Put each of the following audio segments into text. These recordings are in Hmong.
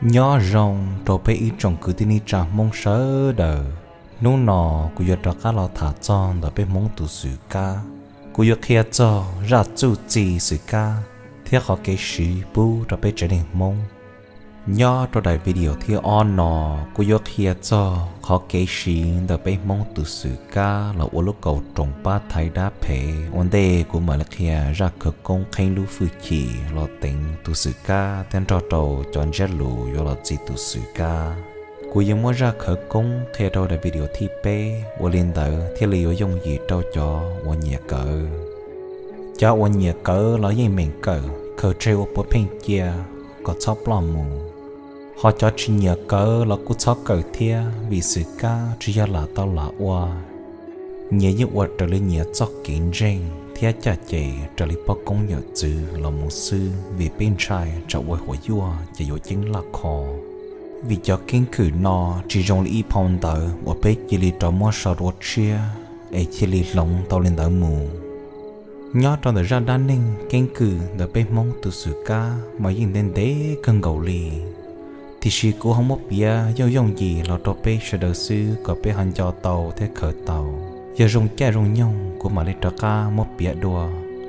Nyob zoo rau peb ib tsoom kwv tij neej tsa Hmoob sawv daws. Hnub no kuv yuav rov qab los tham txog ntawm peb Hmoob tus xwm kab. Kuv yuav qhia txog zaj txuj ci xwm kab thiab qhov kev siv pub rau peb tsev neeg Hmoob. Nyob rau daim video thib ob no, kuv yuav qhia txog qhov kev siv ntawm peb Hmoob tus xwm kab los ua lub kaus roos pab thaiv dab phem. Ua ntej kuv mam li qhia zaj khawv koob qheeb lub hwj chim los teev tus xwm kab thiab nrog rau cov ntsiab lus yuav los txi tus xwm kab. Kuv yuav muab zaj khawv koob qhia rau daim video thib peb, ua li ntawd thiaj li yuav yooj yim rau cov uas nyiam kawv. Cov uas nyiam kawv los yeej meem kawm, khaws tseg ua puav pheej cia kom txhob ploj mus. Ho cov tsis nyiam kawv los kuj txhob kawm thiab, vim xwm kab tsis yog lam tau lam ua. Nyias yeej ua raws li nyias txoj kev ntseeg thiab caj ces raws li poj koob yawm txwv los mus xwb, vim peb ntshai tsam ua huam yuaj ces yuav ceeb laj kho. Vim cov keeb kwm no tsis zoo li ib phau ntawv uas peb cia li rov muab sau dua tshiab es cia li hloov tau li ntawd mus. Nyob rau ntawm zaj dab neeg keeb kwm ntawm peb Hmoob tus xwm kab mas yeej ntev ntev kawg nkaus li, tiam sis kuv ho muab piav yooj yooj yim los rau peb sawv daws xwb kom peb ho nco tau thiab khaws tau. Yog zoo caij zoo nyoog kuv mam li rov qab muab piav dua,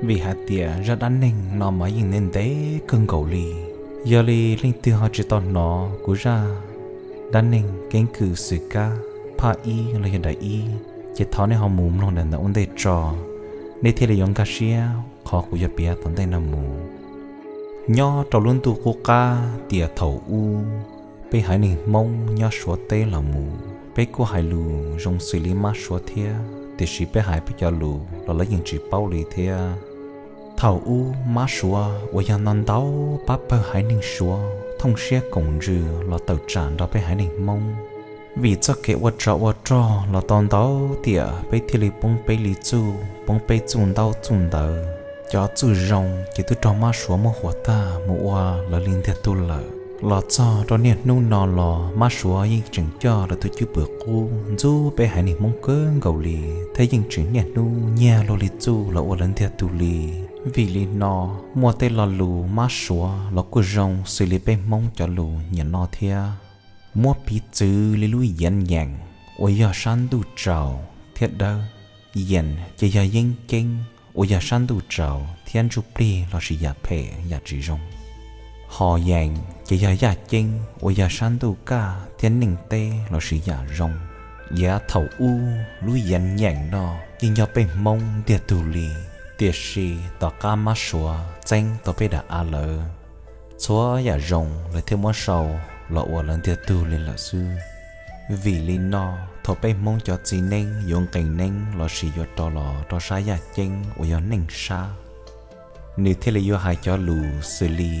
vim hais tias zaj dab neeg no mas yeej ntev ntev kawg nkaus li. Yog li leej twg ho tsis tau hnov kuv zaj dab neeg keeb kwm xwm kab phaj ib los yog daim ib, ces thov nej ho mus mloog daim ntawd ua ntej tso, nej thiaj li yuav nkag siab qhov kuv yuav piav tom ntej no mus. Nyob rau lub ntuj qub qab tiam thaum ub, peb haiv neeg Hmoob nyob Suav teb los mus, peb kuj hais lus zoo xws li mab Suav thiab, tiam sis peb hais peb cov lus los lawv yeej tsis paub li thiab. Thaum ub mab Suav uas yog ntau ntau pab pawg haiv neeg Suav thooj siab koom ntsws los tawm tsam nrog peb haiv neeg Hmoob. Vim txoj kev ua tsov ua rog los tau ntau tiam peb thiaj li poob peb li txuj, poob peb txuj ntaub txuj ntawv. Cov txuj zoo ces twb raug mab Suav muab huam tag mus ua lawv li ntiag tug lawm. Los txog rau niaj hnub no los mab Suav yeej tseem coj lawv tus cwj pwm qub ntxub peb haiv neeg Hmoob kawg nkaus li, thiab yeej tseem niaj hnub nyiag luag li txuj los ua lawv ntiag tug li. Vim li no, muaj tej lo lus mab Suav los kuj zoo xws li peb Hmoob cov lus niam no thiab. Muab piv txwv li lub yeev yeem uas yog sab ntuj tsaus thiab dawb. Yeem ces yog yeeb ceeb uas yog sab ntuj tsaus thiab ntsuj plig lossis yam phem yam tsis zoo. Ho yeem ces yog yaj ceeb uas yog sab ntuj kaj thiab neej teb lossis yam zoo. Yav thaum ub lub yeev yeem no yeej yog peb Hmoob ntiag tug li, tiam sis tom qab mab Suav txeeb tau peb daim av lawm, txhua yam zoo lawv thiaj muab sau los ua lawv ntiag tug li lawm xwb. Vim li no, thaum peb Hmoob cov txiv neeb yuav nqis neeb lossis yuav rov los rau sab yaj ceeb uas yog neej sab, nws thiaj li yuav hais cov lus xws li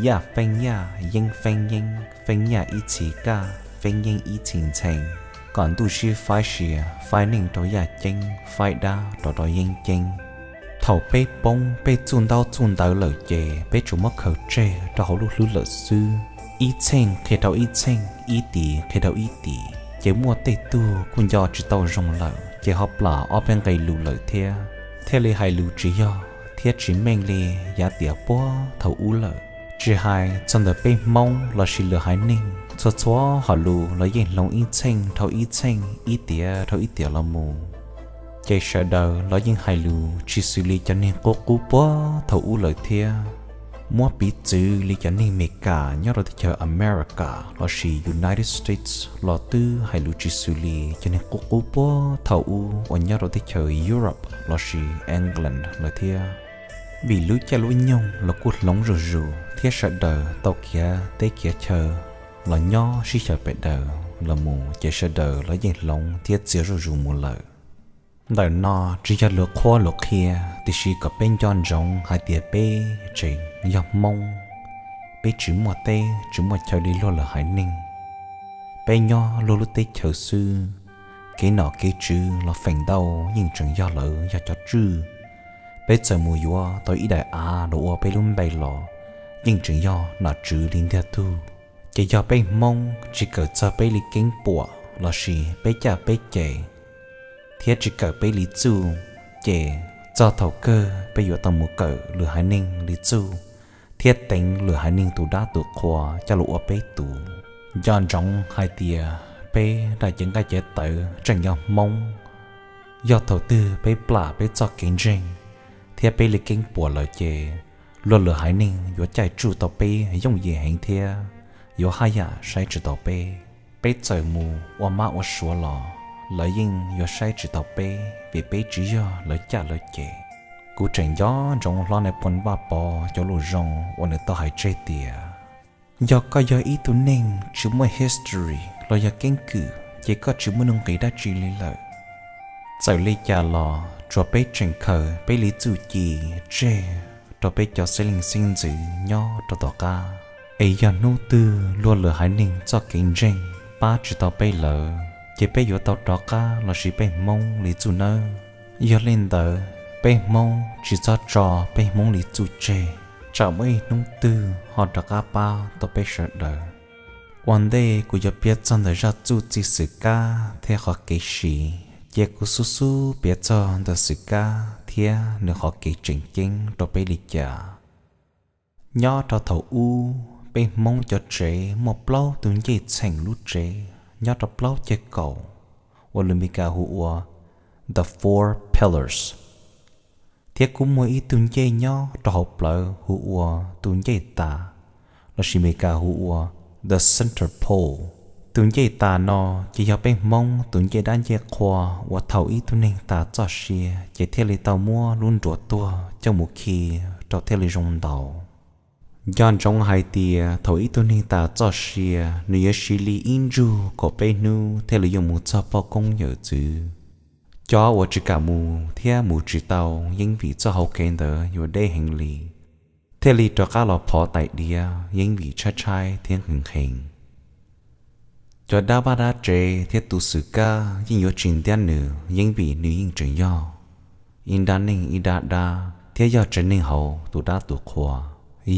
yaj feeb yaj, yeeb feeb yeeb, feeb yaj ib txhis kaj, feeb yeeb ib txhis ntxhee, kom ntuj sib faib sia, faib neej rau yaj ceeb, faib dab rau rau yeeb ceeb. Thaum peb poob peb txuj ntaub txuj ntawv lawm ces peb tsuas muab khaws tseg rau hauv lub hlwb lawm xwb. Ib txheej qhia rau ib txheej, ib tis qhia rau ib tis, ces muaj tej tug kuj nco tsis tau zoo lawm ces ho plam ob peb nqe lus lawm thiab, thiaj li hais lus tsis yog thiab tsis meej li yav tiam puag thaum ub lawm. Tsis hais txog ntawm peb Hmoob lossis lwm haiv neeg, txhua txhua hom lus los yeej hloov ib txheej dhau ib txheej, ib tiam dhau ib tiam los mus, ces sawv daws los yeej hais lus tsis xws li cov neeg qub qub puag thaum ub lawm thiab. Muab piv txwv li cov neeg Meskas nyob rau teb chaws America lossis United States los twb hais lus tsis xws li cov neeg qub qub puag thaum ub uas nyob rau teb chaws Europe lossis England lawm thiab. Vim lub caij lub nyoog los kuj hloov zuj zus thiab sawv daws tau khiav teb khiav chaw los nyob sib xyaw pem daws los mus ces sawv daws los yeej hloov thiab txias zuj zus mus lawm. Ntawm no tsis yog luag qhuab luag qhia, tiam sis kom peb nco ntsoov hais tias peb tseem yog Hmoob, peb tsis muaj teb tsis muaj chaw li luag lwm haiv neeg. Peb nyob luag lub teb chaws xwb, kev nom kev tswv los feem ntau yeej tseem yog lawv yog cov tswj. Peb txawm mus yuav tau ib daim av los ua peb lub npe los yeej tseem yog nom tswv li ntiag tug. Ces yog peb Hmoob tsis kawm txog peb li keeb puam lossis peb caj peb ces, thiab tsis kawm peb li txuj, ces txog thaum kawg peb yuav tau mus kawm lwm haiv neeg li txuj, thiab teev lwm haiv neeg tus dab tus qhua coj los ua peb tus. Nco ntsoov hais tias peb daim cev nqaij cev tawv tseem yog Hmoob. Yog thaum twg peb plam peb txoj kev ntseeg thiab peb li keeb puas lawm ces luag lwm haiv neeg yuav caij tsuj tau peb yooj yim heev thiab yuav haj yam saib tsis taus peb. Peb txawm mus ua mab ua suav los lawv yeej yuav saib tsis taus peb vim peb tsis yog lawv caj lawv ces. Kuv tseem nco ntsoov hlob Nais Phoo Vaj Pov cov lus zoo uas nws tau hais tseg tias, yog koj yog ib tug neeg tsis muaj history los yog keeb kwm ces koj tsis muaj nuj nqis dab tsi li lawm. Txawm li cas los tsuas peb tseem khaws peb li txuj ci tseg rau peb cov xeeb leej xeeb ntxwv nyob rau tom qab. Es yog hnub twg luag lwm haiv neeg txoj kev ntseeg pab tsis tau peb lawm ces peb yuav tau rov qab los siv peb Hmoob li txuj nawb. Yog li ntawd peb Hmoob tsis txhob tso peb Hmoob li txuj tseg, tsam muaj ib hnub twg ho rov qab pab tau peb sawv daws. Ua ntej kuv yuav piav txog ntawm zaj txuj txij Xwm Kab thiab qhov kev siv, ces kuv xub xub piav txog ntawm Xwm Kab thiab nws qhov kev tseem ceeb rau peb li cas. Nyob rau thaum ub, peb Hmoob cov tsev muaj plaub tug ncej txheem lub tsev nyob rau plaub ceg kaum uas lus Meskas hu ua The Four Pillars, thiab kuj muaj ib tug ncej nyob rau hauv plawv hu ua tus ncej tas, lossis Meskas hu ua The Center Pole. Tus ncej tas no ces yog peb Hmoob tus ncej dab ncej qhua uas thaum ib tug neeg tas txoj sia ces thiaj li tau muab lub nruas tuag coj mus khi rau thiaj li zoo ntaus. Nco ntsoov hais tias thaum ib tug neeg tas txoj sia nws yuav siv li ib ntsug kaum peb hnub thiaj li yuav mus txog poj koob yawm txwv. Cov uas tsis kam mus thiab mus tsis tau yeej vim txoj hauv kev ntawd yuav deb heev li, thiaj li rov qab los phov tais diav yeej vim tshaib tshaib thiab nqhis nqhis. Cov dab vaj dab tsev thiab tus Xwm Kab yeej yuav tsis ntiab nws yeej vim nws yeej tseem yog ib nrab neeg ib nrab dab thiab yog tsev neeg hauv tus dab tus qhua.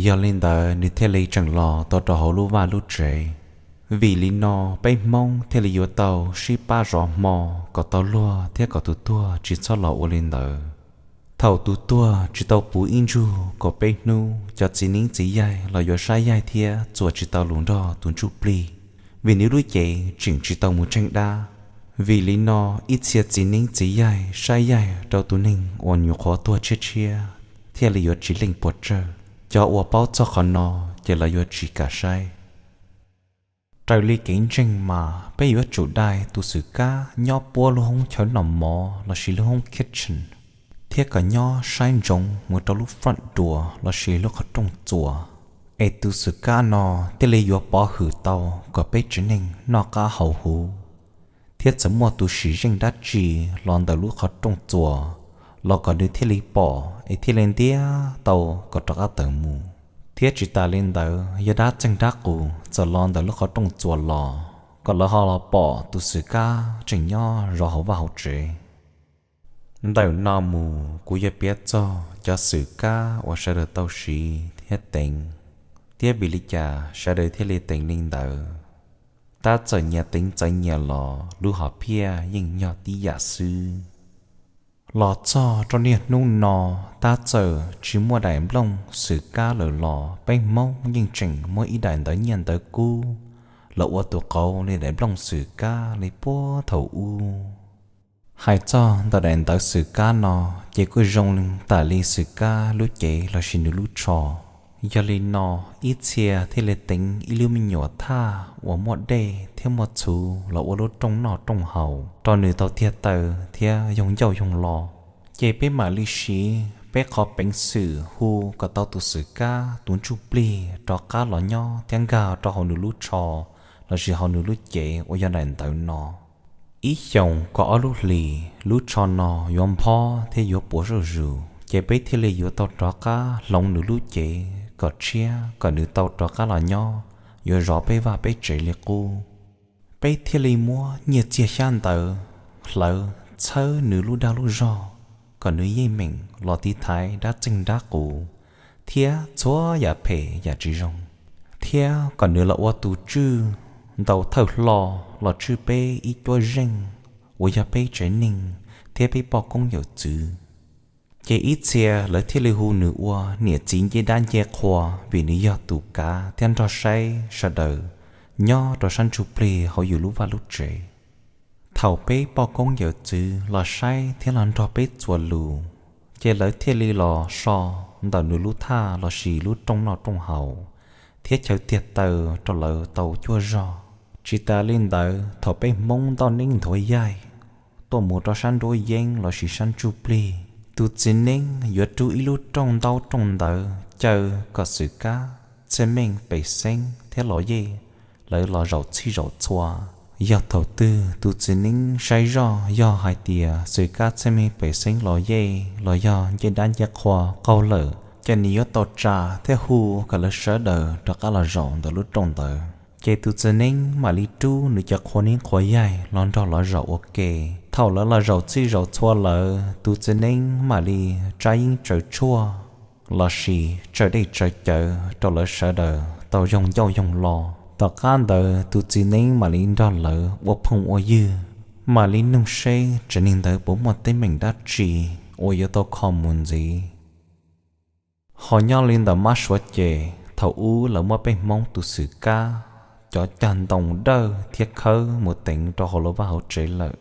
Yog li ntawd nws thiaj li tseem los tau rau hauv lub vaj lub tsev. Vim li no peb Hmoob thiaj li yuav tau sib pab zov hmo kom tau luag thiab kom tus tuag tsis txhob los ua li ntawd. Thaum tus tuag tsis tau puv ib ntsug kaum peb hnub, cov txiv neeb txiv yaig los yuav saib yaig thiab txuas tsis tau lus nrog tus ntsuj plig, vim nws lub cev tseem tsis tau mus tsheej dab. Vim li no, ib txhia txiv neeb txiv yaig saib yaig rau tus neeg uas nyuam qhuav tuag tshiab tshiab thiaj li yuav tsis leej puas tsawg. Cov uas paub txog qhov no ces lawv yuav tsis kam saib. Raws li kev ntseeg mas peb yuav tsum dai tus Xwm Kab nyob puab lub hoob chaw noj mov lossis lub hoob kitchen, thiab kom nyob saib ntsoov mus rau lub front door lossis lub qhov rooj txuas, es tus Xwm Kab no thiaj li yuav pov hwm tau kom peb tsev neeg noj qab haus huv. Thiab txawm muaj tus sim zeej dab tsi los ntawm lub qhov rooj txuas los kom nws thiaj li pom es thiaj li ntiab tau kom rov qab tawm mus. Thiab tsis tas li ntawd, yog dab txeeg dab qus txawm los ntawm lub qhov rooj txuas los, kom lawv ho los pom tus Xwm Kab tseem nyob zov hauv vaj hauv tsev. Ntawm no mus kuv yuav piav txog cov Xwm Kab uas sawv daws tau siv thiab teev, thiab vim li cas sawv daws thiaj li teev li ntawd. Tab txawm nyias teev txawv nyias los lub hom phiaj yeej yog tib yam xwb. Los txog rau niaj hnub no, tab txawm tsis muaj daim nplooj Xwm Kab lawm los peb Hmoob yeej tseem muab ib daim ntawv nyiaj ntawv kub los ua tus qauv li daim nplooj Xwm Kab li puag thaum ub. Hais txog ntawm daim ntawv Xwm Kab no, ces kuj zoo tas li Xwm Kab lub cev lossis nws lub tsho. Yog li no, ib txhia thiaj li teev ib lub me nyuam thaj uas muaj dej thiab muaj txhuv los ua lub rooj noj rooj haus rau nws tau tiag taw thiab yoog ncauj yoog lo. Ces peb mam li siv peb qhov peev xwm hu kom tau tus Xwm Kab tus ntsuj plig rov qab los nyob thiab nkag rau hauv nws lub tsho lossis hauv nws lub cev uas yog daim ntawv no. Ib xyoos kaum ob lub hlis lub tsho no yuav nphob thiab yuav puas zuj zus, ces peb thiaj li yuav tau rov qab hloov nws lub cev kom tshiab kom nws tau rov qab los nyob, yuav zov peb vaj peb tsev li qub. Peb thiaj li muab nyiaj txiag xyab ntawv hlawv txhawb nws lub dag lub zog kom nws yeej meem los tiv thaiv dab txeeg dab qus thiab txhua yam phem yam tsis zoo, thiab kom nws los ua tus tswj ntau thawj hlo los tswj peb ib cuab zeej uas yog peb tsev neeg thiab peb poj koob yawm txwv. Ces ib txhia lawv thiaj li hu nws ua niam txiv ncej dab ncej qhua, vim nws yog tus kav thiab nrog saib sawv daws nyob rau sab ntsuj plig hauv yus lub vaj lub tsev. Thaum peb poj koob yawm txwv los saib thiab los nrog peb txuas lus, ces lawv thiaj li los so ntawm nws lub thaj lossis lub rooj noj rooj haus, thiab chaw tiag taw rau lawv tau cuaj zog. Tsis tas li ntawd, thaum peb Hmoob ntoj neeb nthuav yaig tuaj mus rau sab nruab yeeb lossis sab ntsuj plig, tus txiv neeb yuav rub ib lub rooj ntaub rooj ntawv caw kom xwm kab, txhiaj meej, pem xeeb thiab los yej lawv los zaum txhij zaum txhua. Yog thaum twg tus txiv neeb saib zoj yog hais tias xwm kab, txhiaj meej, pem xeeb, los yej los yog ncej dab ncej qhua qaug lawm, ces nws yuav tau tsa thiab hu kom lawv sawv daws rov qab los zaum ntawm lub rooj ntawd. Ces tus txiv neeb mam li rub nws cov qhua neeb qhua yaig los nrog lawv zaum ua ke. Thaum lawv los zaum txhij zaum txhua lawm, tus txiv neeb mam li tsab yeeb tsaws tshuaj lossis tsaws dej tsaws cawv rau lawv sawv daws tau yoog ncauj yoog lo. Tom qab ntawd tus txiv neeb mam li nrog lawv ua phooj ua ywg, mam li nug seb tsev neeg ntawd puas muaj teeb meem dab tsi uas yuav tau kho mus ntxiv. Ho nyob li ntawm Mab Suav ces thaum ub lawv muab peb Hmoob tus xwm kab cov cag ntoo dawj thiab khawb mus teev rau hauv lawv vaj hauv tsev lawm.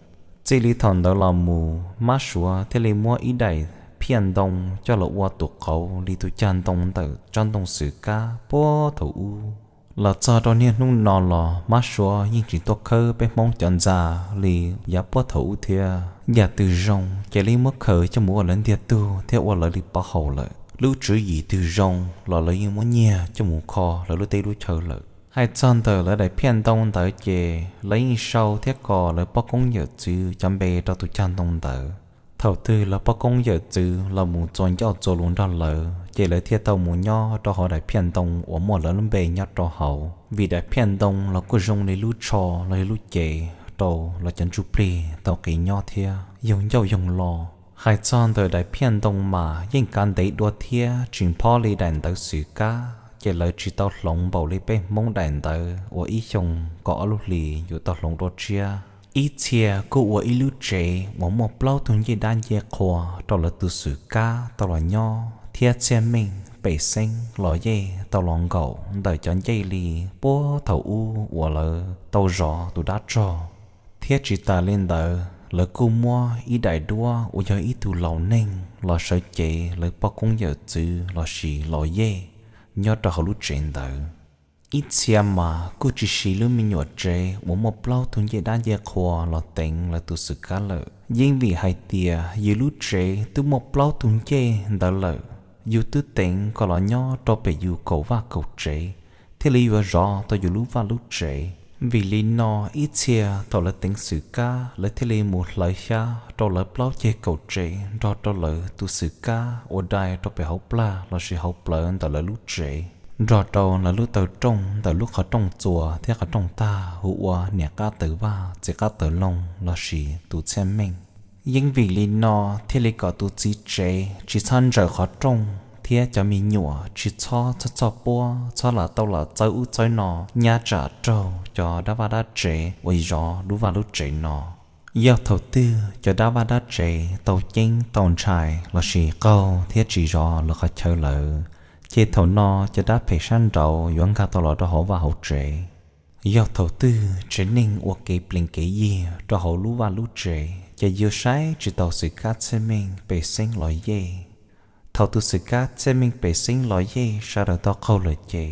Txij li thaum ntawd los mus Mab Suav thiaj li muab ib daim phiaj ntoo coj los ua tus qauv li tus cag ntoo ntawm tsob ntoo xwm kab puag thaum ub. Los txog rau niaj hnub no los Mab Suav yeej tsis tuaj khawb peb Hmoob cov ntxa li yav puag thaum ub thiab. Yam twg zoo ces yeej muab khaws coj mus ua lawv ntiag tug thiab ua lawv li pov haum lawm. Lub tswv yim twg zoo los lawv yeej muab nyiag coj mus kho lawv lub teb lub chaw lawm. Hais txog ntawm lawv daim phiaj ntoo ntawd ces lawv yeej sau thiab kos lawv poj koob yawm txwv cov npe rau tus cag ntoo ntawd. Thaum twg lawv poj koob yawm txwv los mus txuas ncauj txuas lus nrog lawv ces lawv thiaj tau mus nyob rau hauv daim phiaj ntoo uas muaj lawv lub npe nyob rau hauv, vim daim phiaj ntoo los kuj zoo li lub tsho los yog lub cev rau lawv cov ntsuj plig tau qiv nyob thiab yoog ncauj yoog lo. Hais txog ntawm daim phiaj ntoo mas yeej kav ntev dua thiab tsis phob li daim ntawv xwm kab, ces lawv tsis tau hloov npaum li peb Hmoob daim ntawv uas ib xyoo kaum ob lub hlis yuav tau hloov dua tshiab. Ib txhia kuj ua ib lub tsev uas muaj plaub tug ncej dab ncej qhua rau lawv tus xwm kab tau los nyob thiab txhiaj meej, pem xeeb, los yej tau los nkaum ntawm cov ncej li puag thaum ub uas lawv tau zov tus dab tsog. Thiab tsis tas li ntawd, lawv kuj muab ib daim duab uas yog ib tug laus neeg los sawv cev lawv poj koob yawm txwv lossis los yej nyob rau hauv lub tsev ntawd. Ib txhia mas kuj tsis siv lub me nyuam tsev uas muaj plaub tug ncej dab ncej qhua los teev lawv tus xwm kab lawm, yeej vim hais tias yus lub tsev twb muaj plaub tug ncej ntawd lawm, yus twb teev kom los nyob rau pem yus kaum vaj kaum tsev thiaj li yuav zov tau yus lub vaj lub tsev. Vim li no ib txhia thaum lawv teev xwm kab lawv thiaj li mus hlawv xyab rau lawv plaub ceg kaum tsev nrog rau lawv tus xwm kab uas dai rau pem hauv plag lossis hauv plawv ntawm lawv lub tsev, nrog rau lawv lub taw rooj ntawm lub qhov rooj txuas thiab qhov rooj tag hu ua niam qab tawv vaj txiv qab tawv loo lossis tus txhiaj meej. Yeej vim li no thiaj li kom tus txiv tsev tsis txhob ntsaws qhov rooj thiab cov me nyuam tsis txhob txhawj txhoj puab txhob lam tau lam txawb ub txawb no nyab tsam raug cov dab vaj dab tsev uas zov lub vaj lub tsev no. Yog thaum twg cov dab vaj dab tsev tau ceeb tau ntshai lossis qaug thiab tsis zov lawv qhov chaw lawm, ces thaum no cov dab phem sab nraud yuav nkag tau los rau hauv vaj hauv tsev. Yog thaum twg tsev neeg ua kev plees kev yig rau hauv lub vaj lub tsev, ces yus saib tsis taus xwm kab txhiaj meej pem xeeb los yej. Thaum tus xwm kab txhiaj meej pem xeeb los yej sawv daws tau qaug lawm ces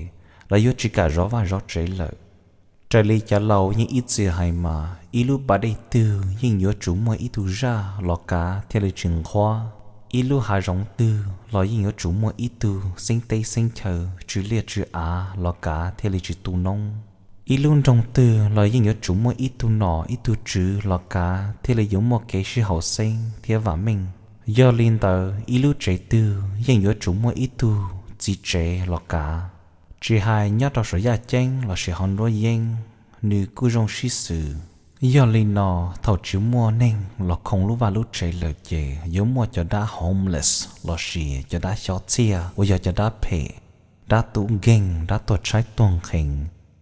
lawv yuav tsis kam zov vaj zov tsev lawm. Raws li cov laus yeej ib txwm hais mas ib lub pas dej twg yeej yuav tsum muaj ib tug zaj los kav thiaj li tsis nqhuab. Ib lub hav zoov twg los yeej yuav tsum muaj ib tug xeeb teb xeeb chaw tsw liaj tsw av los kav thiaj li tsis tu noob. Ib lub nroog twg los yeej yuav tsum muaj ib tug nom ib tug tswv los kav thiaj li yuav muaj kev sib haum xeeb thiab vam meej. Yog li ntawd ib lub tsev twg yeej yuav tsum muaj ib tug txiv tsev los kav. Tsis hais nyob rau saum yaj ceeb lossis hauv nruab yeeb, nws kuj zoo sib xws. Yog li no, thaum tsis muaj neeg los khoo lub vaj lub tsev lawm ces yuav muaj cov dab homeless lossis cov dab xyob txhiaj uas yog cov dab phem, dab tub nkeeg, dab tuag tshaib tuag nqhees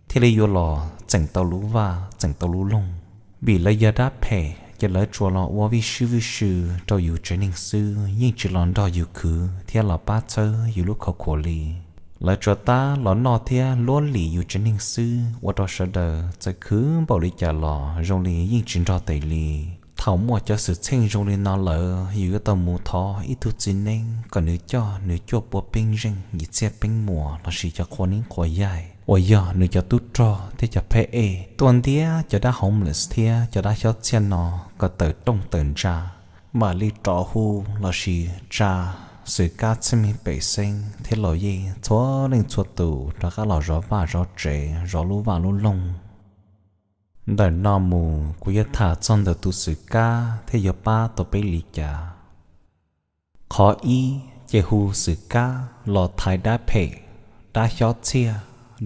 thiaj li yuav los txeem tau lub vaj txeem tau lub loog. Vim lawv yog dab phem Ces lawv tsuas los ua vij sib vij sw rau yus tsev neeg xwb, yeej tsis los nrog yus khwv thiab los pab txhawb yus lub khau khuam li. Lawv tsuas tab los noj thiab luab lim yus tsev neeg xwb, ua rau sawv daws txawm khwv npaum li cas los zoo li yeej tsis nrog tes li. Thaum muaj cov xwm txheej zoo li no lawm, yus yuav tau mus thov ib tug txiv neeb kom nws coj nws cuaj pua peeb zeej yim txhiab peeb muas lossis cov qhua neeb qhua yaig uas yog nws cov tub rog thiab cov phab ej tuaj ntiab cov dab homeless thiab cov dab xyob txhiaj no kom tawm rooj tawm ntsa, mam li rov hu lossis tsa xwm kab txhiaj meej pem xeeb thiab laus yej txhua leej txhua tus rov qab los zov vaj zov tsev, zov lub vaj lub loog. Ntawm no mus kuv yuav tham txog ntawm tus xwm kab thiab yuav pab tau peb li cas. Qhov ib, ces hu xwm kab los thaiv dab phem, dab xyob txhiaj,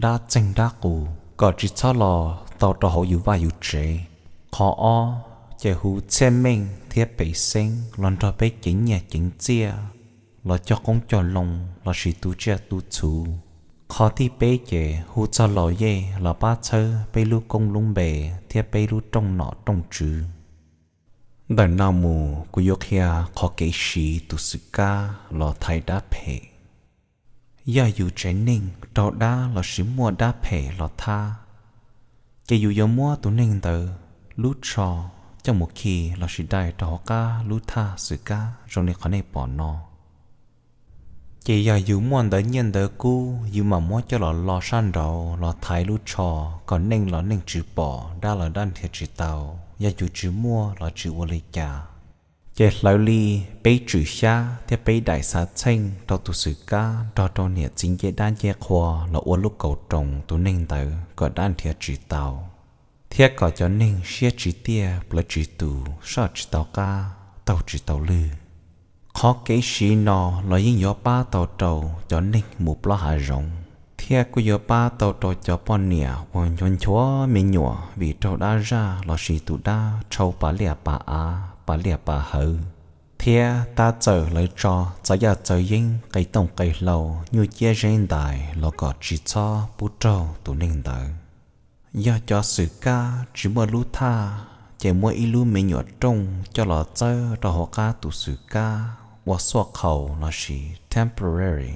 dab txeeg dab qus kom tsis txhob los tau rau hauv yus vaj yus tsev. Qhov ob, ces hu txhiaj meej thiab pem xeeb los nrog peb ceev nyiaj ceev txiaj, los cog qoob cog loo lossis tu tsiaj tu txhu. Qhov thib peb ces hu txog laus yej los pab txhawb peb lub koob lub npe thiab peb lub rooj nom rooj tswv. Ntawm no mus kuv yuav qhia qhov kev siv tus xwm kab los thaiv dab phem. Yog yus tsev neeg raug dab lossis muaj dab phem los thab, ces yus yuav muab tus neeg ntawd lub tsho coj mus khi lossis dai rau hauv qab lub thaj xwm kab zoo li qhov nej pom no. Ces yog yus muaj ntawv nyiaj ntawv kub, yus mam muab coj los lo sab nraud los thaiv lub tsho kom neeg los neeg tsis pom, dab los dab nrhiav tsis tau. Yog yus tsis muaj los tsis ua li cas. Ces hlawv li peb tswm xyab thiab peb daim xav txheej rau tus xwm kab nrog rau niam txiv ncej dab ncej qhua los ua lub kaus roos tus neeg ntawd kom dab nrhiav tsis tau, thiab kom cov neeg siab tsis tiaj plawv tsis tus soj tsis tau qab taug tsis tau lwg. Qhov kev siv no los yeej yuav pab tau rau cov neeg mus plob hav zoov, thiab kuj yuav pab tau rau cov poj niam uas nchuav nchuav me nyuam vim raug dab zaj lossis tus dab tshau pas liaj pas av, pas liaj pas hawv, thiab tab txawm lawv tso txav yaj txav yeeb qe tooj qe hlau nyuj ciab zeb ntais los kom tsis txhob pub raug tus neeg ntawd. Yog cov xwm kab tsis muaj lub thaj, ces muab ib lub me nyuam rooj coj los txawb rau hauv qab tus xwm kab ua xuaj qhaus lossis temporary,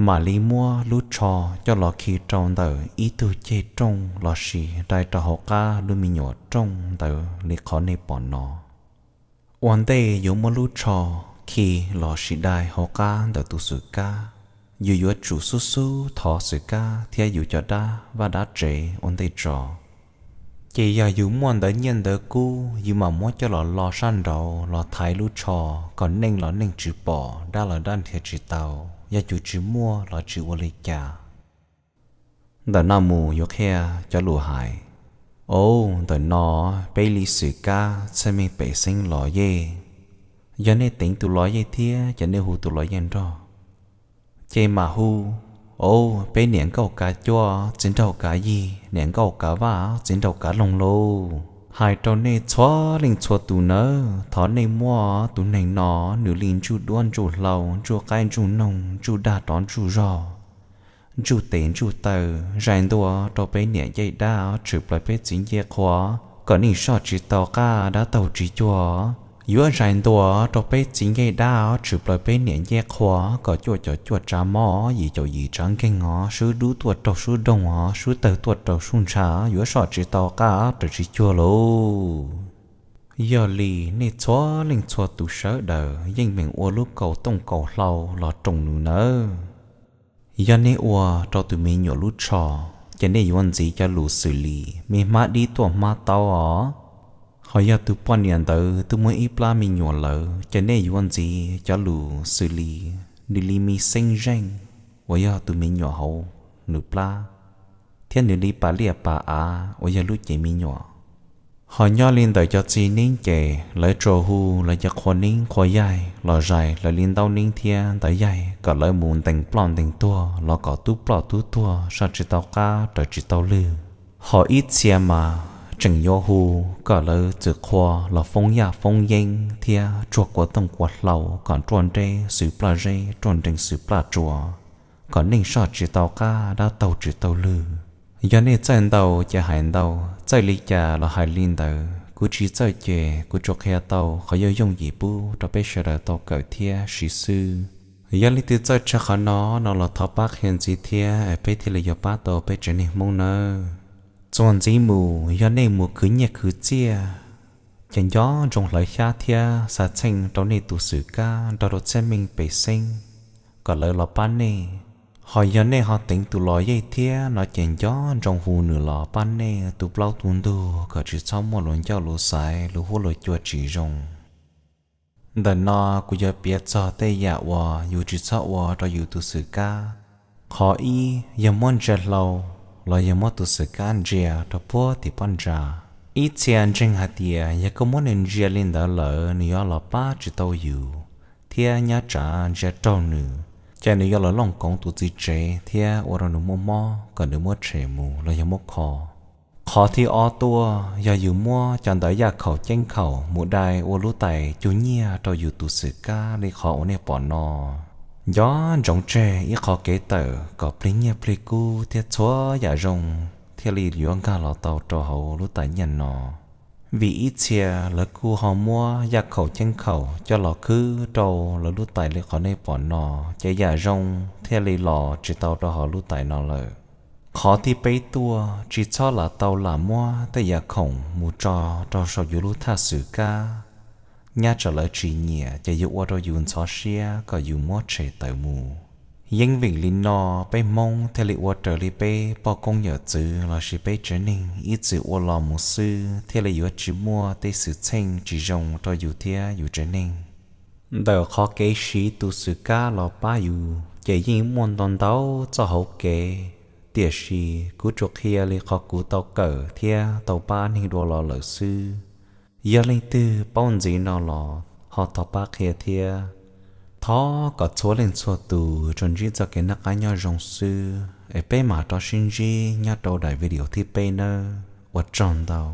mam li muab lub tsho coj los khi rau ntawm ib tug ceg rooj lossis dai rau hauv qab lub me nyuam rooj ntawd li qhov nej pom no. Ua ntej yuav muab lub tsho khi lossis dai hauv qab ntawm tus xwm kab, yus yuav tsum xub xub thov xwm kab thiab yus cov dab vaj dab tsev ua ntej tso. Ces yog yus muaj ntawv nyiaj ntawv kub, yus mam muab coj los lo sab nraud los thaiv lub tsho kom neeg los neeg tsis pom, dab los dab nrhiav tsis tau. Yog yus tsis muaj los tsis ua li cas. Ntawm no mus yuav qhia cov lus hais. Au, ntawm no peb li xwm kab txhiaj meej pem xeeb los yej. Yog nej teev tus los yej thiab ces nej hu tus los yej nrog. Ces mam hu, au, peb niam nkauj kav cuaj txiv nraug kav yig, niam nkauj kav vaj txiv nraug kav loog lauj. Hais rau nej txhua leej txhua tus nawb, thov nej muab tus neeg no, nws li ntsuj duab ntsuj hlau, ntsuj qaib ntsuj noog, ntsuj dag rov ntsuj zog, ntsuj tes ntsuj taw, zais ntua rau peb niam ncej dab tshwm plaws peb txiv ncej qhua, kom neeg soj tsis tau qab dab taug tsis cuag. Yuav zais ntua rau peb txiv ncej dab tshwm plaws peb niam ncej qhua, kom cuaj caum cuaj tsav mob, yim caum yim tsav nkeeg os, swb dub tuaj raug swb doog os, swb tawg tuaj raug swb ntsha, yuav soj tsis tau qab raws tsis cuag lauj. Yog li nej txhua leej txhua tus sawv daws yeej meem ua lub kaus tooj kaus hlau los roos nws nawb. Yog nej ua rau tus me nyuam lub tsho, ces nej yuav ntxiv cov lus xws li me hmab dib tuaj hmab taub os. Ho yog tus poj niam ntawd twb muaj ib plab me nyuam lawm, ces nej yuav ntxiv cov lus xws li nws li me xeeb zeej uas yog tus me nyuam hauv nws plab, thiab nws li pas liaj pas av uas yog lub cev me nyuam. Ho nyob li ntawm cov txiv neeb ces lawv tsuas hu lawv cov qhua neeb qhua yaig los zais lawv li ntaub neeb thiab ntawv yaig kom lawv mus ntees ploj ntees tuag los kom tub ploj tub tuag soj tsis tau qab raws tsis tau lwg. Ho ib txhia mas tseem yuav hu kom lawv txwm qhua los foob yaj foob yeeb thiab tsuag kua tooj kua hlau kom ruaj nreb xws plaj zeb ruaj nrees xws plaj tsua, kom neeg soj tsis tau qab dab taug tsis tau lwg. Yog nej txawj ntau ces hais ntau, txawj li cas los hais li ntawd. Kuv tsis txawj ces kuv tsuas qhia tau qhov yooj yooj yim pub rau peb sawv daws tau kawm thiab siv xwb. Yog leej twg txawj tshaj qhov no no los thov pab qhia ntxiv thiab peb thiaj li yuav pab tau peb tsev neeg Hmoob nawb. Txuas ntxiv mus yog nej mus khwv nyiaj khwv txiaj, ces nco ntsoov hlawv xyab thiab xa txheej rau nej tus xwm kab nrog rau txhiaj meej pes xeeb kom lawv los pab nej. Ho yog nej ho teev tus los yej thiab no ces nco ntsoov hu nws los pab nej tu plaub tu ntug kom tsis txhob muaj luag ncauj luag xaiv luag huab luag cua tsis zoo. Ntawm no kuv yuav piav txog tej yam uas yus tsis txhob ua rau yus tus xwm kab. Qhov ib, yog muab ntsia hlau los yog muab tus xwm kab ntsia rau puag tim pob ntsa. Ib txhia ntseeg hais tias yog koj muab nws ntsia li ntawd lawm nws yuav los pab tsis tau yus, thiab nyab tsav ntsia raug nws, ces nws yuav los looj koov tus txiv tsev thiab ua rau nws muaj mob kom nws muab tshem mus los yog muab kho. Qhov thib ob tuaj, yog yus muab cov ntawv yaj khaum ceeb khaum mus dai ua lub tais cug nyiaj rau yus tus xwm kab li qhov uas nej pom no, nco ntsoov tseg ib qho kev tawm kom plig nyiaj plig kub thiab txhua yam zoo thiaj li yuav nkag los tau rau hauv lub tais nyiaj no. Vim ib txhia lawv kuj ho muab yaj khaum ceeb khaum coj los khwb rau lawv lub tais li qhov nej pom no, ces yam zoo thiaj li los tsis tau rau hauv lub tais no lawm. Qhov thib peb tuaj, tsis txhob lam tau lam muab tej yam khoom mus tso rau saum yus lub thaj xwm kab, nyab tsam lawv tsis nyiam ces yuav ua rau yus ntxhov siab kom yus muab tshem tawm mus. Yeej vim li no peb Hmoob thiaj li ua raws li peb poj koob yawm txwv lossis peb tsev neeg ib txwm ua los mus xwb thiaj li yuav tsis muaj tej xwm txheej tsis zoo rau yus thiab yus tsev neeg. Ntawm qhov kev siv tus xwm kab los pab yus ces yeej muaj ntau ntau txoj hauv kev, tiam sis kuv tsuas qhia li qhov kuv tau kawm thiab tau pab neeg dua los lawm xwb. Yog leej twg paub ntxiv no los ho thov pab qhia thiab. Thov kom txhua leej txhua tus tsuas ntsib txoj kev noj qab nyob zoo xwb es peb mam rov sib ntsib nyob rau daim video thib peb nawb. Ua tsaug ntau.